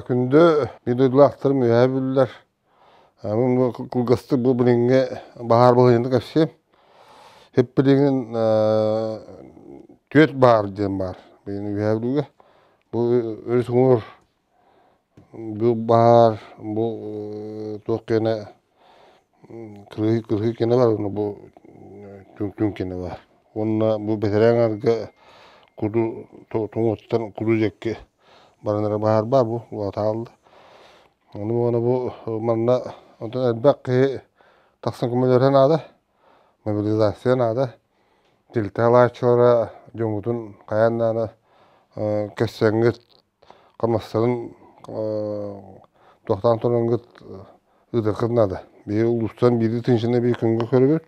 Күндү биир дойдулаахтарым үөһээ бүллэр. Мин кылгастык бу билиҥҥи баһаар балаһыанньата кэпсиэм. Хип билигин түөрт баһаар диэн баар билигин Үөһээ Бүлүүгэ. Бу өрүс уҥуор бу баһаар бу туох киэнэ кыргыы кыргыы киэнэ баар уонна бу түҥ киэнэ баар. Уонна бу бэтэрээ аҥарга куду тоҥуоттан куду диэки баран эрэ баһаар баар бу улаатаалла. Ону уонна бу манна онтон элбэх киһи тахсан көмөлөһө наада, мобилизация наада. Тилтэ алааччылара дьоҥҥутун хайаан даҕаны кэссэҥҥит хамнастарын туохтаан тураҥҥыт ыытыаххыт наада. Биһиги улуустан биирдии тыһыынчаны биир күҥҥэ көрөбүт,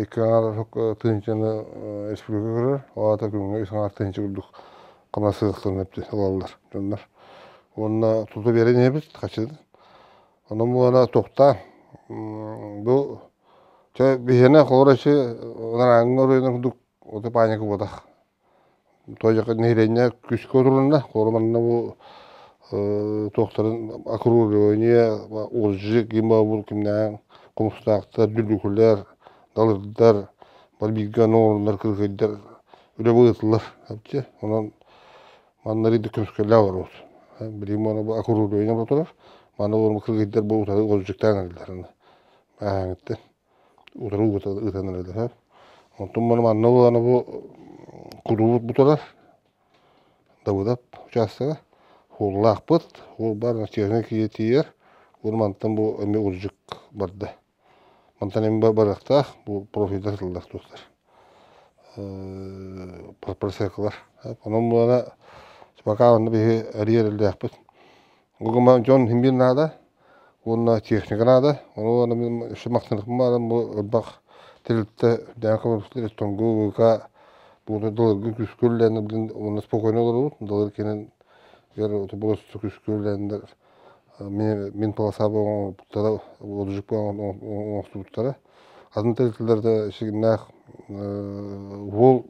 икки аҥаар тыһыынчаны республика көрөр, ол аата күҥҥэ үс аҥаар тыһыынча курдук хамнас ыахтарын ылаллар дьоннор. Уонна тута биэрэн иһэбит хаччытын. Онон буолана тохтоон бу чэ биһиэнэ холобура ичи ынарааҥҥы оройуонун курдук ото паника буолбатах. Туойдьака нэһилиэнньэ күүскэ отурунна, холобура манна бу туохтарын окружение, Олжи ким бу кимнээх хомустаахтар, дүллүкүлэр, далырдар, бары бииргэ оҥороллор, кыргыйдар үлэ ыытыллар вообще. Онон манна рейди көмүскэллээх олоробут. Билигин бу окружение турар. Манна бу кыргыйдар бу утары олжиктаан эрэллэр. Ааҥыттан утары ыытан эрэллэр. Онтон манна буолана бу кулуубут бу турар Давыдов учаастага. Хуоллаахпыт, хуол баар чиэһинэй киһи тиийэр. Уонна мантан бу эмиэ урдьук барда. Мантан эмиэ барыахтаах, бу профильдар тыллар туохтар. Просекалар. Онон буолана пока онно биһи эрийэр эллээхпит. Ол дьон син биир наада уонна техника наада. Ону уонна мин өссө махтаныахпын баҕарабын бу элбэх тэрилтэ дээн көмөлөстөр Тонгу ВК буолар долларга күүскэ үлэлээн билин уонна спокойно олоробут. Доллар кэнэн болосто күүскэ үлэлээннэр мин полосаба оҥорбуттара, олоржук оҥостубуттара. Атын тэрилтэлэр да сигиннээх уол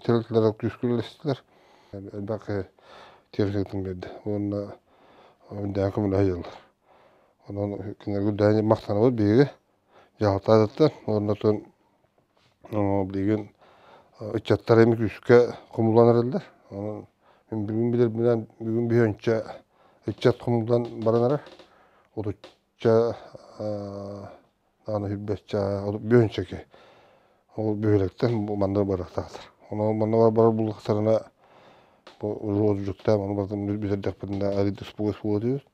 тэрилтэлэр күүскэ үлэлэстилэр. Элбэх техникатын биэрдэ уонна дээн көмөлөһө дьыллар. Онон кинилэргэ дээн махтанабыт биһиги дьаһалтаатыттан уонна билигин ыччаттар эми күүскэ хомуллан эрэллэр. Онон мин бүгүн билэрбинэн бүгүн биһөнчө ыччат хомуллан баран эрэр. Отучча аны сүүрбэччэ бүөнчэки ол бөһүөлэктэн манна барыахтаахтар. Онон манна барар буллахтарына бу уруодьуктаах ону барытын бүтэрдэхпитинэ арыйда спугас буолуо диибит.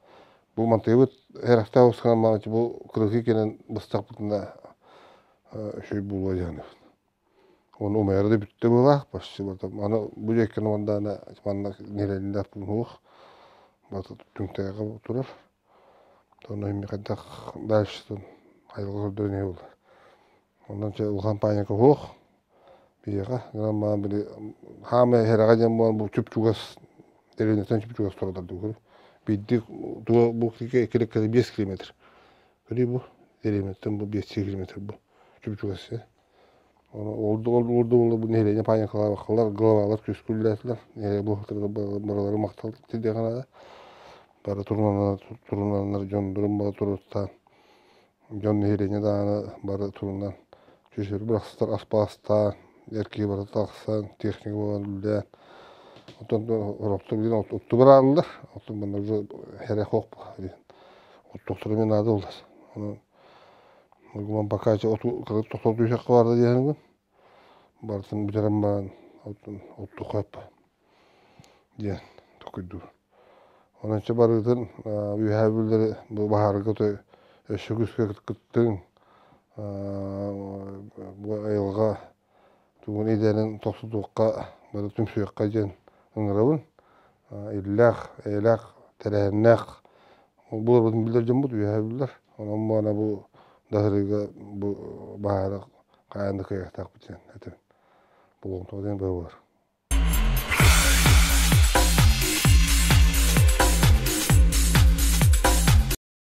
Бу мантыйбыт эрэхтээх усканан бу кыракый кэлэн быстахпытына үчүгэй буолуо диэн. Ону умайара да бүттэ быһыылаах почти аны бу диэки уонна манна нэһилиэнньэлээх пуун суох барыта түҥтэҕэ турар. Онно иһин хайдах дальше айылҕа көрдөрөн иһэ буолар. Онон чэ улахан паника суох биһиэхэ. Гынан баран били хаамай эһэрэҕэ диэн буолан бу чуп-чугас дэриэбинэттэн чуп-чугас тураллар дуу. Биирдик туга бу килэккэ 5 километр. Көрүй бу дэриэбинэттэн бу 5 километр бу чуп-чугас Ол да бу нэһилиэнньэ паникалаабаккалар, главалар күүскэ үлэлээтилэр. Нэһилиэк барылары махтал тириэххэ наада. Бары турунаннар дьоннорун бары туруттаан, дьон нэһилиэнньэ даҕаны бары турунан түһүрү бырахсытар аспаастаан, эр киһи барыта тахсан, техника буолан үлэлээн, оттон ороптор билигин отту барааллар, оттон манна уже хэрэ хоох оттуохтара эмиэ наада буолар. Онон Угуман пока тохтоо түһүөххэ барда диэһэҥҥин барытын бүтэрэн баран оттуохха диэн толкуйдуур. Онон чэ барыытын үөһээ бүллэри бу баһаарга өссө күүскэ кыттыҥ бу айылҕа тугун идэлин тохтотуохха бары түмсүөххэ диэн ыҥырабын. Иллээх, эйэлээх, тэрээһиннээх буоларбытын билэр дьоммут үөһээ биллэр. Онон маана бу даһырыыга бу баһаары хайаан да кыайыахтаахпыт диэн этэбин. Болҕомтоҕо диэн быһа буолар.